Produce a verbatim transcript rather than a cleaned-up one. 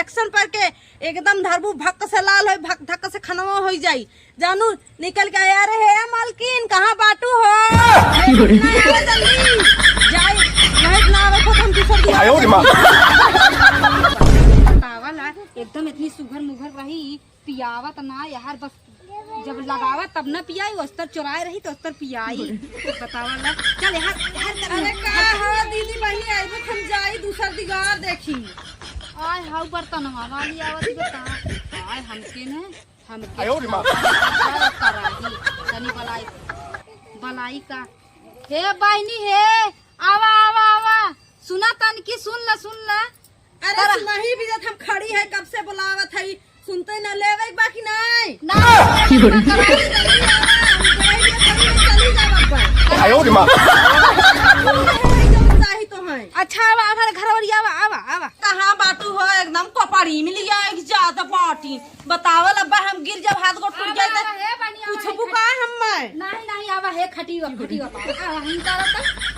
एक्शन पर के एकदम धरबू भक्क से लाल होई, भक धक से खनवा होई जाई। जानू निकल के आया रे, "हे मालकिन, कहाँ बाटू हो? हे, ना आवे जल्दी। जाई, नहीं ना आवे तो हम दूसर दुआर आयो रे माँ। बतावा ला, एकदम इतनी सुघर मुघर रही, पियावत ना यार, बस जब लगावा तब ना पियाई, अस्तर चोराए रही तो अस्तर पियाई। बतावा ला, चल यार, यार कर अरे का हो दीदी बहिनी, आइबो हम जाई दूसर दिगार देखी। आय हाउ बर्तन वाली आवत बता। आय हमके ने, हमके आयो रे माँ। कराही, तनी बलाई, बलाई का। हे बहिनी हे, आवा, आवा, आवा। सुना तन की, सुन ला, सुन ला। अरे सुनही भी जत हम खड़ी है, कब से बुलावत है, सुनते न लेवे के बाकी नहीं। ना, की बोली? चली जावा पर। आयो रे माँ। चाही तो है। अच्छा, आवा, आवा, घर और आवा, आवा, आवा। कहाँ बाटू हो, एकदम कपड़ी में लिया एक जात बाटी। बतावल अब्बा, हम गिर जब हाथ गोड़ टूट आवा, जाए तो आवा, हे बनिया, कुछ आवा, बुका हम मैं। नहीं, नहीं, आवा, हे खटियो, खटियो, आवा, हम का